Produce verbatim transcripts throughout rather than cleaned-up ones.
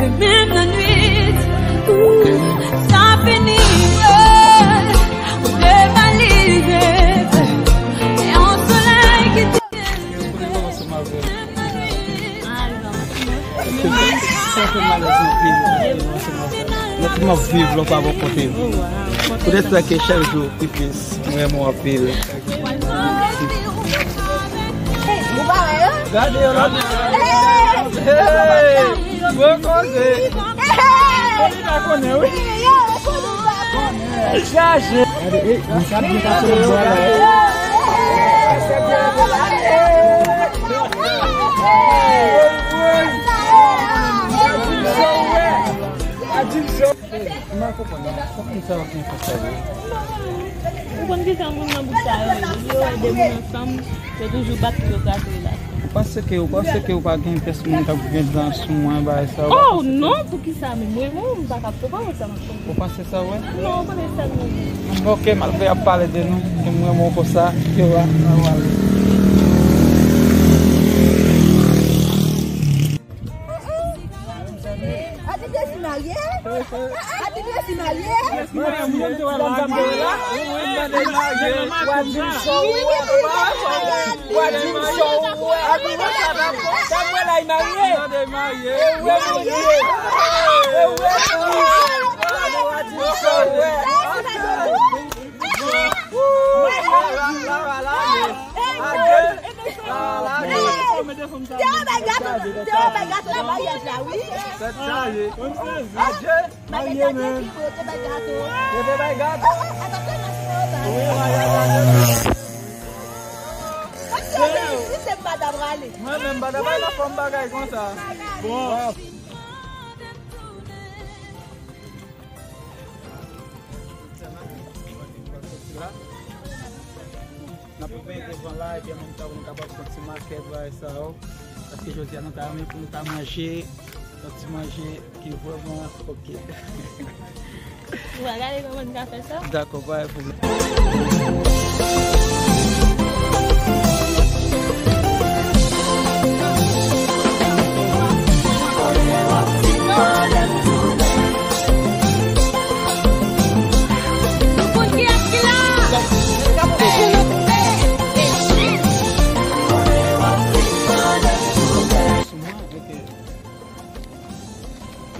Menm nan nwit, ou, sa fini, yeah. Ou demalize, e yon solèy ki te. Sa fè malèz anpil. Mwen tèlman viv lè w pa bò kote m. Poutèt sa ke chak jou pi plis, mwen renmen w anpil. Gade yo la. Hey! Bon koze. Hey! Li pa konnen, wi. Chaje. Gade, ey, mwen sa byen pase nan zòn la. Mwen konprann, sa konn sa w gen konsa, wi. Ou konn kisa moun nan bout sa yo ye? Yo wè de moun ansanm, yo toujou bat pou yo kraze relasyon. Ou panse ke, ou panse ke ou pa gen pyès moun k ap gen dan sou mwen, bagay sa, ou pa panse ke non, poukisa menm? Mwen menm, m pa ka konprann sa m ap konprann. Ou panse sa, wi? Non, ou konnen sa, non. Ok, malgre y ap pale de nou, ke mwen, mwen konsa, yo va, va, va. Adi Desi marye? Adi Desi marye? Mwen menm, mwen te wè marye la. Ou di m sa w wè. Ou di m sa w wè. Sa m wè la, li marye. E wè marye. E wè marye. Ou di m sa w wè. Te yo bay gato, te yo bay gato nan maryaj la, wi. Tèt chaje. Adje. Marye, men. Yo te bay gato. Yo te bay gato. Wi, maryaj la. Mwen menm, m pa ta pral ale. Bon. N ap ven devan la, epi an menm tan pou nou kapab fè yon ti makèt, bagay sa yo. Paske jodi a, nou ta renmen pou nou ta manje yon ti manje ki vrèman ok. Ou va gade kòman n ka fè sa? Dakò, pa gen pwoblèm.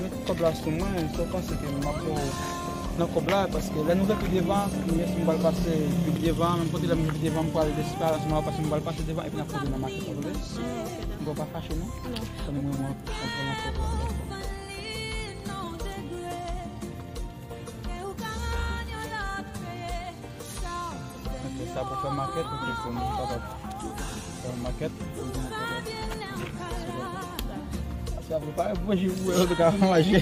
Met kòb la sou mwen, sa w panse ke m ap nan kòb la, paske lè nou gen pi devan, m gen si m pral pase pi devan, menm kote lè m gen pi devan, m pral despa ansanm avè w, paske m pral pase devan, epi n ap fè nan makèt la, tande? M pa fache, non? Tande mwen, mwen, mwen pran nan kòb la. Ok, sa pou fè makèt, ok, pou nou kapab fè makèt. Sa prepare pou manje, pou wè, nou ka manje.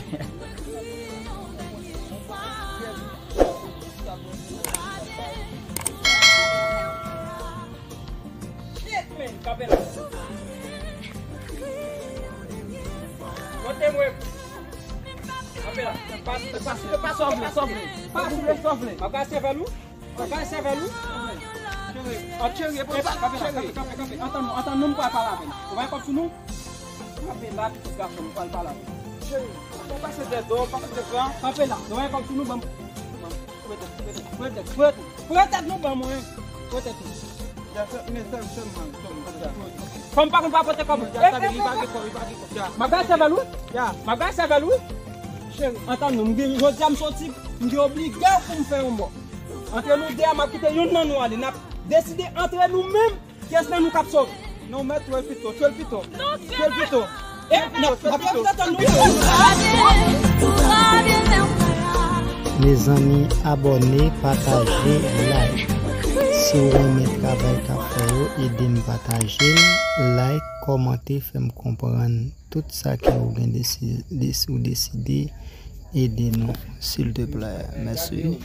Shit, man, kanpe la. Monte mwen. Kanpe la. Pase, pase, pase, sòvle, sòvle. Pase, sòvle. M ap gade sèvèl ou. M ap gade sèvèl ou. Cheri. An cheri, epa, kanpe la, kanpe, kanpe, kanpe. Antann nou, antann nou, m pral pale avè l. Ou pa gen kòb sou nou? Kanpe la, pitit gason, m pral pale avè l. Cheri, ou pase dèyè do, pase devan. Kanpe la, nou pa gen kòb sou nou, ban m. Pwetèt, pwetèt, pwetèt, pwetèt, pwetèt nou ban mwen. Pwetèt nou. Ya, sè, men sè, sèlman, sèlman, ya. Fanm pa konn pa pote kòb. Ya, sa vle di, li pa gen kòb, li pa gen kòb, ya. M ap gade sèvèl ou? Ya. M ap gade sèvèl ou? Cheri, antann nou, m gen, jodi a m soti, m gen oblige w pou m fè yon bò. Antre nou de a, m ap kite youn nan nou ale. N ap deside antre nou menm. Kiyès nan nou k ap sove? Non, mèt, tchwe l pito, tchwe l pito. Tchwe l pito. E, non, m ap fè sa tann nou. Mezanmi, abòne, pataje, like. Si w renmen travay k ap fè yo, ede m pataje l, like, kòmante, fè m konprann tout sa ke ou gen desi-, desi-, ou deside ede nou, silteplè. Mèsi.